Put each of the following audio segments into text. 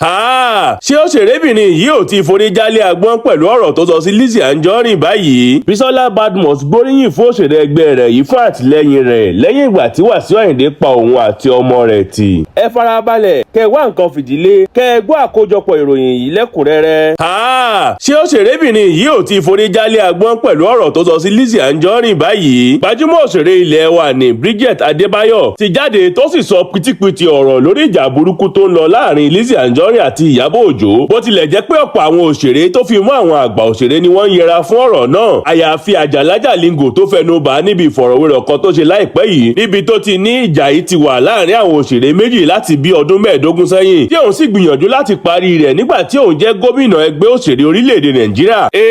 Ṣé òṣèrébìnrin yìí ò ti forí jálé agbọ́n pẹ̀lú ọ̀rọ̀ tó sọ sí Lizzy Anjorin báyìí? Bisola Badmus gbóríyìn fún òṣèré ẹgbẹ́ rẹ̀ yìí fún àtìlẹ́yìn rẹ̀ lẹ́yìn ìgbà tí Wàsíù Àyìndé pa òun àti ọmọ rẹ̀ tì. Ẹ farabalẹ̀ kẹ wá nǹkan fìdílé kẹ ẹ gbọ́ àkójọpọ̀ ìròyìn yìí lẹ́kùnrẹ́rẹ́. Ṣé òṣèrébìnrin yìí ò ti forí jálé agbọ́n pẹ̀lú ọ̀rọ̀ tó sọ sí Lizzy Anjorin báyìí? Gbajúmọ̀ òṣèré ilẹ̀ wa ní Bridget Adébáyọ̀ ti jáde tó sì sọ pìtìpìtì ọ̀rọ̀ lórí ìjà burúkú tó ń lọ láàrin Lizzy Anjorin àti Ìyábọ̀ Òjó. Bó tilẹ̀ jẹ́ pé ọ̀pọ̀ àwọn òṣèré tó fi mọ́ àwọn àgbà òṣèré ni wọ́n ń yẹra fún ọ̀rọ̀ náà, àyàfi Àjàlá Jalingo tó fẹnu bà á níbi ìfọ̀rọ̀wérọ̀ kan tó ṣe láìpẹ́ yìí, níbi tó ti ní ìjà yìí ti wà láàrin àwọn òṣèré méjì láti bí ọdún 15 sẹ́yìn, tí òun sì gbìyànjú láti parí rẹ̀ nígbà tí òun jẹ́ gómìnà ẹgbẹ́ òṣèré orílẹ̀-èdè Nàìjíríà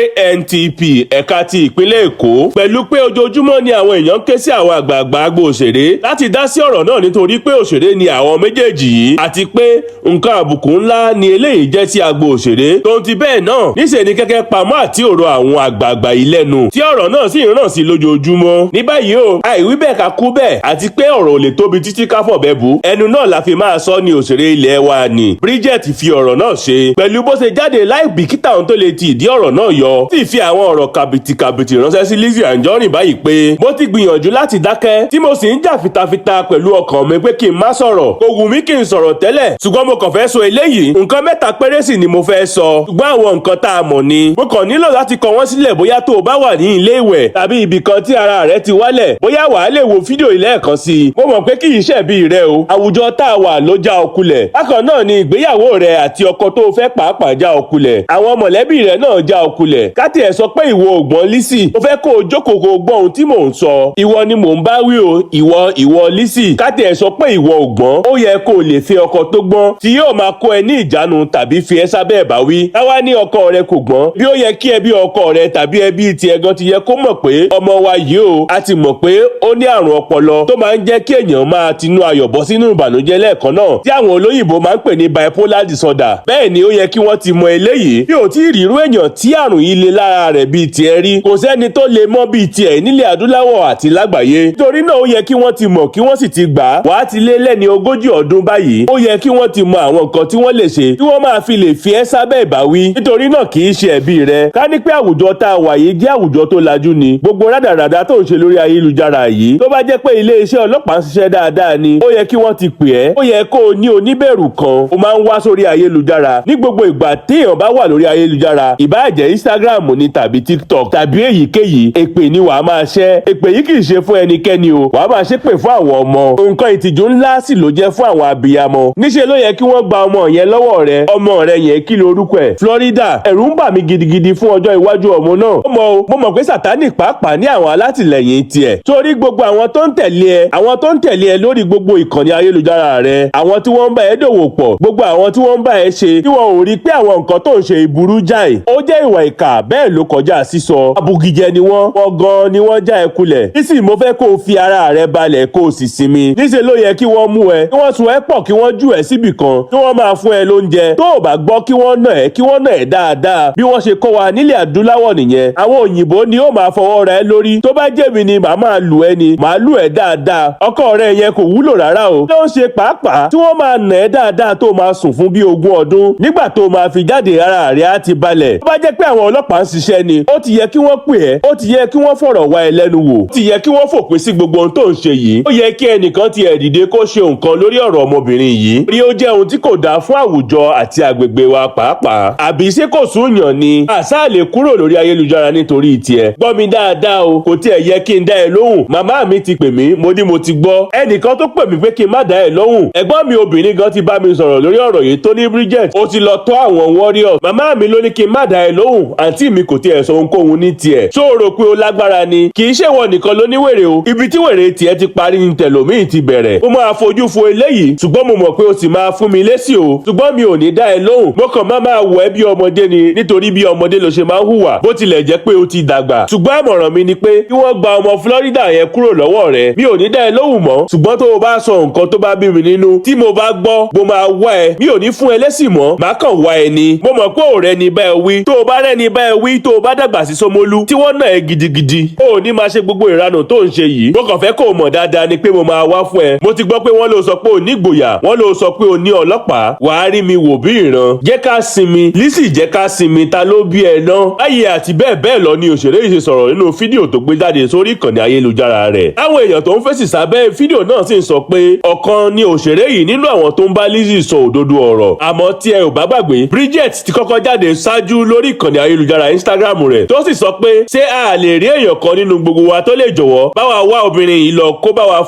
ANTP ẹ̀ka ti ìpínlẹ̀ Èkó, pẹ̀lú pé ojoojúmọ́ ni àwọn èèyàn ń ké sí àwọn àgbààgbà agbo òṣèré láti dá sí ọ̀rọ̀ náà, nítorí pé òṣèré ni àwọn méjèèjì yìí, àti pé nǹkan àbùkù ńlá ni eléyìí jẹ́ sí agbo òṣèré. Tó ń ti bẹ́ẹ̀ náà, níṣẹ́ ni kẹ́kẹ́ pamọ́ àti ọ̀rọ̀ àwọn àgbààgbà yìí lẹ́nu, tí ọ̀rọ̀ náà sì ń ràn sí lójoojúmọ́. Ní báyìí o, àìwí bẹ́ẹ̀ ká kú bẹ́ẹ̀, àti pé ọ̀rọ̀ ò lè tóbi títí ká fọ̀bẹ bù, ẹnu náà la fi máa sọ ni òṣèré ilẹ̀ wa ni Bridget fi ọ̀rọ̀ náà ṣe pẹ̀lú bó ṣe jáde láì bìkítà ohun tó lè ti ìdí ọ̀rọ̀ náà yọ, sì fi àwọn ọ̀rọ̀ kàbìtìkàbìtì ránṣẹ́ sí Lizzy Anjorin báyìí pé mo ti gbìyànjú láti dákẹ́, tí mo sì ń jà fitafita pẹ̀lú ọkàn mi pé kí n má sọ̀rọ̀. Kò wù mí kí n sọ̀rọ̀ tẹ́lẹ̀, ṣùgbọ́n mo kàn fẹ́ sọ eléyìí. Nǹkan mẹ́ta péré sì ni mo fẹ́ sọ, ṣùgbọ́n àwọn nǹkan tá a mọ̀ ni. Mo kàn nílò láti kọ wọ́n sílẹ̀. Bóyá tó o bá wà ní ilé ìwẹ̀ tàbí ibì kan tí ara rẹ ti wálẹ̀, bóyá wàá lè wo fídíò yìí lẹ́ẹ̀kan sí i. Mo mọ̀ pé kì í ṣẹ̀bi rẹ o, àwùjọ tá a wà ló já ọ kulẹ̀. Bákan náà ni ìgbéyàwó rẹ àti ọkọ tó o fẹ́ pàápàá já ọ kulẹ̀, àwọn mọ̀lẹ́bí rẹ náà já ọ kulẹ̀. Ká tiẹ̀ sọ pé ìwọ ò gbọ́n, Lizzy, mo fẹ́ kó o jókòó kó o gbọ́ ohun tí mò ń sọ. Ìwọ ni mò ń bá wí o, ìwọ, ìwọ Lizzy. Ká tiẹ̀ sọ pé ìwọ ò gbọ́n, ó yẹ kó o lè fi ọkọ tó gbọ́n tí yóò máa kó ẹ ní ìjánu tàbí fi ẹ́ sábẹ́ ìbáwí. Káwá ní ọkọ rẹ kò gbọ́n, bí ó yẹ kí ẹbí ọkọ rẹ tàbí ẹbí tiẹ̀ gan ti yẹ kó mọ̀ pé ọmọ wa yìí o, a ti mọ̀ pé ó ní àrùn ọpọlọ tó máa ń jẹ́ kí èèyàn máa tinú ayọ̀ bọ́ sínú ìbànújẹ́ lẹ́ẹ̀kan náà, tí àwọn olóyìnbó máa ń pè ní bipolar disorder. Bẹ́ẹ̀ ni ó yẹ kí wọ́n ti mọ eléyìí. Bí ò tí ì rírú èèyàn tí àrùn yìí le lára rẹ̀ bíi tiẹ̀ rí, kò sẹ́ni tó lè mọ̀ bíi tiẹ̀ nílẹ̀ adúláwọ̀ àti lágbàáyé. Nítorí náà, ó yẹ kí wọ́n ti mọ̀, kí wọ́n sì ti gbà á. Wàá ti lé lẹ́ni 40 ọdún báyìí, ó yẹ kí wọ́n ti mọ àwọn nǹkan tí wọ́n lè ṣe tí wọ́n máa fi lè fi ẹ́ sábẹ́ ìbáwí. Nítorí náà, kì í ṣe ẹ̀bi rẹ. Ká ní pé àwùjọ tá a wà yìí jẹ́ àwùjọ tó lajú ni, gbogbo rádàràdà tó ń ṣe lórí ayélujára yìí, tó bá jẹ́ pé iléeṣẹ́ ọlọ́pàá ń ṣiṣẹ́ dáadáa ni, ó yẹ kí wọ́n ti pè ẹ́. Ó yẹ kó o ní oníbẹ̀rù kan ó máa ń wá sórí ayélujára. Ní gbogbo ìgbà téèyàn bá wà lórí ayélujára, ìbáà jẹ́ Instagram ni tàbí TikTok tàbí èyíkéyìí, èpè ni wàá máa ṣẹ́. Èpè yìí kì í ṣe fún ẹnikẹ́ni o, wàá máa ṣépè fún àwọn ọmọ. Nǹkan ìtìjú ńlá sì ló jẹ́ fún àwọn abiyamọ. Níṣẹ́ ló yẹ kí wọ́n gba ọmọ yẹn lọ́wọ́ rẹ. Ọmọ rẹ yẹn, kí lorúkọ ẹ̀? Florida. Ẹ̀rù ń bà mí gidigidi fún ọjọ́ iwájú ọmọ náà. Ó mọ o, mo mọ̀ pé Sátánì pàápàá ní àwọn alátìlẹyìn tiẹ̀, torí gbogbo àwọn tó ń tẹ̀lé ẹ, àwọn tó ń tẹ̀lé ẹ lórí gbogbo ìkànnì ayélujára rẹ, àwọn tí wọ́n ń bá ẹ dòwò pọ̀, gbogbo àwọn tí wọ́n ń bá ẹ ṣe, tí wọn ò rí pé àwọn nǹkan tó ń ṣe ìburú jáì, ó jẹ́ ìwà ìkà, bẹ́ẹ̀ ló kọjá sísọ. Abugijẹ ni wọ́n, wọ́n gan ni wọ́n já ẹ kulẹ̀. Nísìnyí, mo fẹ́ kó o fi ara rẹ balẹ̀, kó o sì sinmi. Níṣẹ́ ló yẹ kí wọ́n mú ẹ, kí wọ́n sun ẹ pọ̀, kí wọ́n jù ẹ síbì kan, kí wọ́n máa fún ẹ lóúnjẹ. Tó o bá gbọ́, kí wọ́n nà ẹ́, kí wọ́n nà ẹ́ dáadáa. Bí wọ́n ṣe kọ́ wa nílẹ̀ adúláwọ̀ nìyẹn. Àwọn òyìnbó ni ó máa fọwọ́ ra ẹ lórí. Tó bá jẹ́ mi ni, màá máa lù ẹ́ ni, màá lù ẹ́ dáadáa. Ọkọ rẹ yẹn kò wúlò rárá o. Tó ń ṣe pàápàá tí wọ́n máa nà ẹ́ dáadáa, tó máa sùn fún bí 20 ọdún, nígbà tó máa fi jáde, ara rẹ̀ á ti balẹ̀. Tó bá jẹ́ pé àwọn ọlọ́pàá ń ṣiṣẹ́ ni, ó ti yẹ kí wọ́n pè ẹ́, ó ti yẹ kí wọ́n fọ̀rọ̀ wá ẹ lẹ́nu wò, ó ti yẹ kí wọ́n fòpin sí gbogbo ohun tó ń ṣe yìí. Ó yẹ kí ẹnìkan ti ẹ̀ dìde kó ṣe nǹkan lórí ọ̀rọ̀ ọmọbìnrin yìí, rí ó jẹ́ ohun tí kò dáa fún àwùjọ àti àgbègbè wa pàápàá. Àbí ṣé kò súnyàn ni? Àṣà lè kúrò lórí ayélujára nítorí tiẹ̀. Gbọ́ mi dáadáa o, kò tiẹ̀ yẹ kí n dá ẹ lóhùn. Màmá mi ti pè mí, mo ní mo ti gbọ́. Ẹnìkan tó pè mí pé kí n má dá ẹ lóhùn. Ẹ̀gbọ́n mi obìnrin gan ti bá mi sọ̀rọ̀ lórí ọ̀rọ̀ yìí, tó ní Bridget, ó ti lọ tọ́ àwọn warriors. Màmá mi ló ní kí n má dá ẹ lóhùn. Àǹtí mi kò tiẹ̀ sọ ohunkóhun ní tiẹ̀. Ṣó o rò pé o lágbára ni? Kì í ṣèwọ nìkan ló ní wèrè o. Ibi tí wèrè tiẹ̀ ti parí ní tẹ̀lòmíì ti bẹ̀rẹ̀. Mo máa fojú fo eléyìí, ṣùgbọ́n mo mọ̀ pé o sì máa fún mi lésì o, ṣùgbọ́n mi ò ní dá ẹ lóhùn. Mo kàn máa máa wọ̀ ẹ́ bí ọmọdé ni, nítorí bí ọmọdé ló ṣe máa ń hùwà, bó tilẹ̀ jẹ́ pé o ti dàgbà. Ṣùgbọ́n àmọ̀ràn mi ni pé kí wọ́n gba ọmọ Florida yẹn kúrò lọ́wọ́ rẹ. Mi ò ní dá ẹ lóhùn mọ́, ṣùgbọ́n tó o bá sọ nǹkan tó bá bí mi nínú, tí mo bá gbọ́, mo máa wá ẹ. Mi ò ní fún ẹ lésì mọ́, màá kàn wá ẹ ni. Mo mọ̀ pé òrẹ́ ni bá ẹ wí. Tó o bá rẹ́ni bá ẹ wí, tó o bá dàgbà sí Ṣómólú tí wọ́n nà ẹ́ gidigidi, o ò ní máa ṣe gbogbo ìranù tó ń ṣe yìí. Mo kàn fẹ́ kó o mọ̀ dáadáa ni pé mo máa wá fún ẹ. Mo ti gbọ́ pé wọ́n ló sọ pé o ní ìgboyà, wọ́n ló sọ pé o ní ọlọ́pàá. Wàá Wàá rí mi wò bí ìran. Jẹ́ ká sinmi, Lizzy, jẹ́ ká sinmi. Ta ló bí ẹ ná? Báyìí àti bẹ́ẹ̀ bẹ́ẹ̀ lọ ni òṣèré yìí ṣe sọ̀rọ̀ nínú fídíò tó gbé jáde sórí ìkànnì ayélujára rẹ̀. Táwọn èèyàn tó ń fèsì sábẹ́ fídíò náà sì ń sọ pé ọ̀kan ni òṣèré yìí nínú àwọn tó ń bá Lizzy sọ òdodo ọ̀rọ̀. Àmọ́ tí ẹ ò bá gbàgbé, Bridget ti kọ́kọ́ jáde ṣáájú lórí ìkànnì ayélujára Instagram rẹ̀, tó sì sọ pé ṣé a lè rí èèyàn kan nínú gbogbo wa tó lè jọ̀wọ́ bá wa wá obìnrin yìí lọ, kó bá wa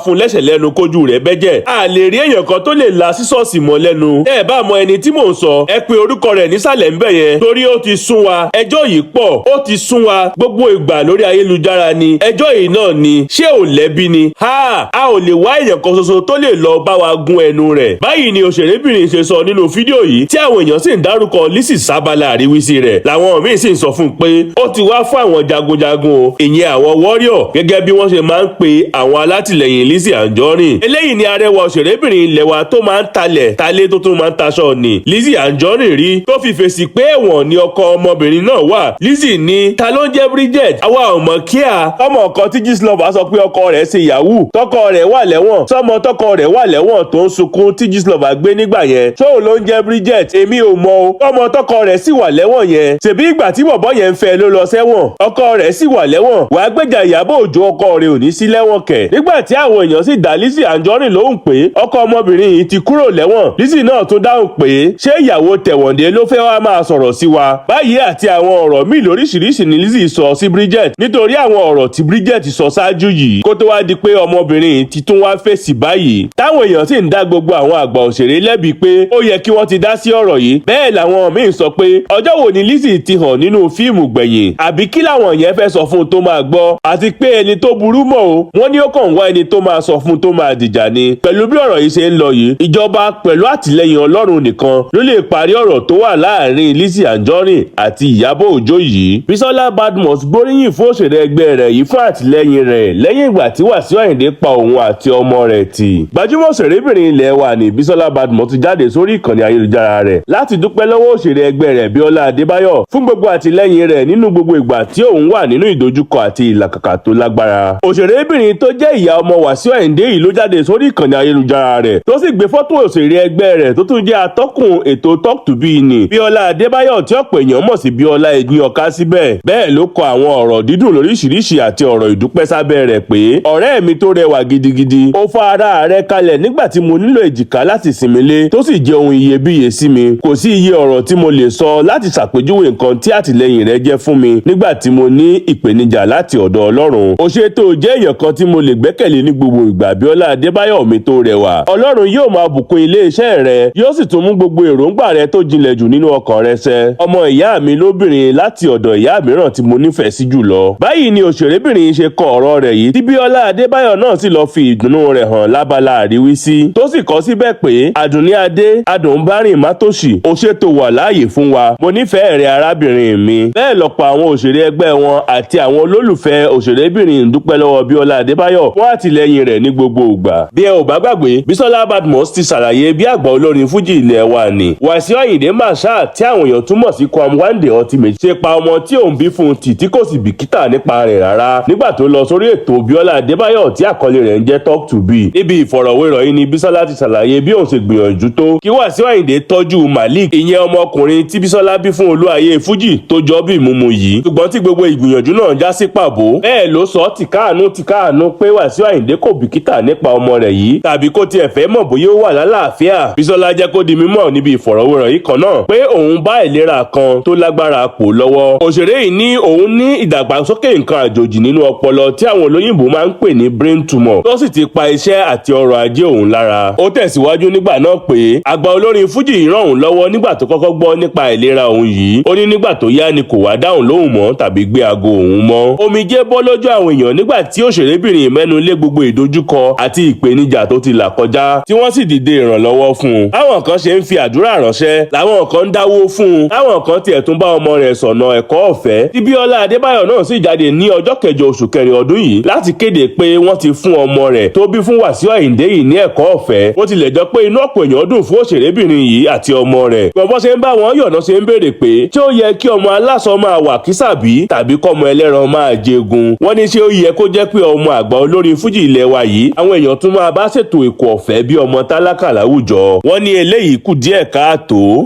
fún lẹ́sẹ̀ lẹ́nu, kójú rẹ̀ bẹ́jẹ̀? A lè rí èèyàn kan tó lè la sísọ́ọ̀sì mọ́ lẹ́nu? Ẹ bá mọ ẹni tí mò ń sọ, ẹ pe orúkọ rẹ̀ nísàlẹ̀ ńbẹ̀ yẹn, torí ó ti sún wa. Ẹjọ́ yìí pọ̀, ó ti sún wa. Gbogbo ìgbà lórí ayélujára ni ẹjọ́ yìí náà ni. Ṣé ò lẹ́bi ni? Ha, a ò lè wá èèyàn kan ṣoṣo tó lè lọ bá wa gún ẹnu rẹ̀? Báyìí ni òṣèrébìnrin ṣe sọ nínú fídíò yìí, tí àwọn èèyàn sì ń dárúkọ Lizzy sábàlá àríwísí rẹ̀. Làwọn míín sì ń sọ fún un pé ó ti wá fún àwọn jagunjagun o, ìyẹn àwọn warrior, gẹ́gẹ́ bí wọ́n ṣe máa ń pe àwọn alátìlẹyìn Lizzy Anjorin. Eléyìí ni arẹwà òṣèrébìnrin ilẹ̀ wa tó máa ń talẹ̀ talé, tó tún máa ń taṣọ ní Lizzy Anjorin rí, tó fi fèsì pé ẹ̀wọ̀n ni ọkọ ọmọbìnrin náà wà. Lizzy ní, "Ta ló ń jẹ́ Bridget? Àwa ò mọ̀ kíá." Ọmọ kan tí Gistlover sọ pé ọkọ rẹ̀ ṣe yahoo, tọkọ rẹ̀ wà lẹ́wọ̀n, sọmọ tọkọ rẹ̀ wà lẹ́wọ̀n tó ń sunkún tí Gistlover gbé nígbà yẹn, ṣóun ló ń jẹ́ Bridget? Èmi ò mọ̀ o. Ọmọ tọkọ rẹ̀ sì wà lẹ́wọ̀n yẹn, ṣèbí ìgbà tí bọ̀bọ́ yẹn ń fẹ́ ló lọ sẹ́wọ̀n, ọkọ rẹ̀ sì wà lẹ́wọ̀n. Wàá gbèjà Ìyábọ̀ Òjó, ọkọ rẹ̀ ò ní sí lẹ́wọ̀n kẹ̀? Nígbà tí àwọn èèyàn sì dá Lizzy Anjorin lóhùn pé ọkọ ọmọbìnrin yìí ti kúrò lẹ́wọ̀n, Lizzy náà tún dáhùn pé ṣé ìyàwó Tẹ̀wọ̀ndé ló fẹ́ wá máa sọ̀rọ̀ sí wa báyìí? Àti àwọn ọ̀rọ̀ míì lóríṣiríṣi ni Lizzy sọ sí Bridget, nítorí àwọn ọ̀rọ̀ tí Bridget sọ ṣáájú yìí, kó tó wá di pé ọmọbìnrin yìí ti tún wá fèsì báyìí, táwọn èèyàn sì ń dá gbogbo àwọn àgbà òṣèré lẹ́bi pé ó yẹ kí wọ́n ti dá sí ọ̀rọ̀ yìí. Bẹ́ẹ̀ làwọn míín sọ pé ọjọ́ wo ni Lizzy ti hàn nínú fíìmù gbẹ̀yìn? Àbí kí làwọn yẹn fẹ́ sọ fún un tó máa gbọ́? Àti pé ẹni tó burú mọ́ o, wọ́n ní ó kàn wá ẹni tó máa sọ fún un tó máa dìjà ni. Pẹ̀lú bí ọ̀rọ̀ yìí ṣe ń lọ yìí, ìjọba pẹ̀lú àtìlẹ́yìn Ọlọ́run nìkan ló lè parí ọ̀rọ̀ tó wà láàrin Lizzy Anjorin àti Ìyábọ̀ Òjó yìí. Bísọ́lá Badmus gbóríyìn fún òṣèré ẹgbẹ́ rẹ̀ yìí fún àtìlẹ́yìn rẹ̀ lẹ́yìn ìgbà tí Wàsíù Àyìndé pa òun àti ọmọ rẹ̀ tì. Gbajúmọ̀ òṣèrébìnrin ilẹ̀ wa ní Bísọ́lá Badmus ti jáde sórí ìkànnì ayélujára rẹ̀ láti dúpẹ́ lọ́wọ́ òṣèré ẹgbẹ́ rẹ̀ Bíọ́lá Adébáyọ̀ fún gbogbo àtìlẹ́yìn rẹ̀ nínú gbogbo ìgbà tí òun wà nínú ìdojúkọ àti ìlàkàkà tó lágbára. Òṣèrébìnrin tó jẹ́ ìyá ọmọ Wàsíù Àyìndé yìí ló jáde sórí ìkànnì ayélujára rẹ̀, tó sì gbé fọ́tò òṣèré ẹgbẹ́ rẹ̀ tó tún jẹ́ atọ́kùn ètò Talk to B ní Bíọ́lá Adébáyọ̀, tí ọ̀pọ̀ èèyàn mọ̀ sí Bíọ́lá Ẹ̀gbin Ọ̀ká síbẹ̀. Bẹ́ẹ̀ ló kọ àwọn ọ̀rọ̀ dídùn lóríṣiríṣi àti ọ̀rọ̀ ìdúpẹ́ sábẹ́ rẹ̀ pé, "Ọ̀rẹ́ mi tó rẹwà gidigidi, ó fa ara rẹ̀ kalẹ̀ nígbà tí mo nílò èjìká láti sinmi lé, tó sì jẹ́ ohun iyebíye sí mi. Kò sí iye ọ̀rọ̀ tí mo lè sọ láti ṣàpèjúwe nǹkan tí àtìlẹ́yìn rẹ jẹ́ fún mi nígbà tí mo ní ìpèníjà láti ọ̀dọ̀ Ọlọ́run. Ó ṣe tó jẹ́ èèyàn kan tí mo lè gbẹ́kẹ̀lé ní gbogbo ìgbà. Bíọ́lá Adébáyọ̀ mi tó rẹwà, Ọlọ́run yóò máa bùkún ilé iṣẹ́ rẹ, yóò sì tún mú gbogbo èròǹgbà rẹ tó jinlẹ̀ jù nínú ọkàn rẹ ṣẹ. Ọmọ ìyá mi lóbìnrin láti ọ̀dọ̀ ìyá mìíràn tí mo nífẹ̀ẹ́ sí jùlọ." Báyìí ni òṣèrébìnrin ṣe kọ ọ̀rọ̀ rẹ̀ yìí, tí Bíọ́lá Adébáyọ̀ náà sì lọ fi ìdùnnú rẹ̀ hàn lábala àríwísí, tó sì kọ síbẹ̀ pé, "Àdùnní Adé, adùn bárìn mátòṣì, ó ṣètò wà láàyè fún wa. Mo nífẹ̀ẹ́ rẹ̀, arábìnrin mi." Bẹ́ẹ̀ lọ̀pọ̀ àwọn òṣèré ẹgbẹ́ wọn àti àwọn olólùfẹ́ òṣèrébìnrin ń dúpẹ́ lọ́wọ́ Bíọ́lá Adébáyọ̀ fún àtìlẹ́yìn rẹ̀ ní gbogbo ìgbà. Bí ẹ ò bá gbàgbé, Bísọ́lá Badmus ti ṣàlàyé bí àgbà olórin fújì ilẹ̀ wa ní Wàsíù Àyìndé Marshal, tí àwọn èèyàn túmọ̀ sí Kwam 1 The Ultimate, ṣe pa ọmọ tí òun bí fún un tì, tí kò sì bìkítà nípa rẹ̀ rárá, nígbà tó lọ sórí ètò Bíọ́lá Adébáyọ̀ tí àkọlé rẹ̀ ń jẹ́ Talk to B. Níbi ìfọ̀rọ̀wérọ̀ yìí ni Bísọ́lá ti ṣàlàyé bí òun ṣe gbìyànjú tó kí Wàsíù Àyìndé tọ́jú Malik, ìyẹn ọmọkùnrin tí Bísọ́lá bí fún Olúayé fújì tó jọ bí mímu yìí, ṣùgbọ́n tí gbogbo ìgbìyànjú náà já sí pàbó. Bẹ́ẹ̀ ló sọ tìkáànú tìkáànú pé Wàsíù Àyìndé kò bìkítà nípa ọmọ rẹ̀ yìí tàbí kó tiẹ̀ fẹ́ mọ̀ bóyá ó wà lálàáfíà. Bísọ́lá jẹ́ kó di mímọ̀ níbi ìfọ̀rọ̀wérọ̀ yìí kan náà pé òun bá ìlera kan tó lágbára pò lọ́wọ́. Òṣèré yìí ní òun ní ìdàgbàsókè nǹkan àjòjì nínú ọpọlọ tí àwọn olóyìnbó máa ń pè ní brain tumor, tó sì ti pa iṣẹ́ àti ọrọ̀ ajé òun lára. Ó tẹ̀síwájú nígbà náà pé àgbà olórin fújì ràn òun lọ́wọ́ nígbà tó kọ́kọ́ gbọ́ nípa ìlera òun yìí. Ó ní nígbà tó yá ni kò wá dáhùn lóhùn mọ́ tàbí gbé aago òun mọ́. Omijé bọ́ lójú àwọn èèyàn nígbà tí òṣèrébìnrin mẹ́nu lé gbogbo ìdojúkọ àti ìpèníjà tó ti là kọjá, tí wọ́n sì dìde ìrànlọ́wọ́ fún un. Báwọn kan ṣe ń fi àdúrà ránṣẹ́ làwọn kan ń dáwó fún un, táwọn kan tiẹ̀ tún bá ọmọ rẹ̀ sọ̀nà ẹ̀kọ́ ọ̀fẹ́, tí Bíọ́lá Adébáyọ̀ náà sì jáde ní ọjọ́ 8 oṣù 4 ọdún yìí láti kéde pé wọ́n ti fún ọmọ rẹ̀ tó bí fún Wàsíù Àyìndé yìí ní ẹ̀kọ́ ọ̀fẹ́. Bó tilẹ̀ jọ pé inú ọ̀pọ̀ èèyàn dùn fún òṣèrébìnrin yìí àti ọmọ rẹ̀, gbọ̀nbọ́n ṣe ń bá wọn yọ̀nà ṣe ń béèrè pé ṣé ó yẹ kí ọmọ aláṣọ máa wà kísàbí tàbí kọ́mọ ẹlẹ́ran máa jẹgun? Wọ́n ní ṣé ó yẹ kó jẹ́ pé ọmọ àgbà olórin fújì ilẹ̀ wa yìí, àwọn èèyàn tún máa bá ṣètò ẹ̀kọ́ ọ̀fẹ́ bí ọmọ tálákà láwùjọ? Wọ́n ní eléyìí Eléyìí kù díẹ̀ káàtó.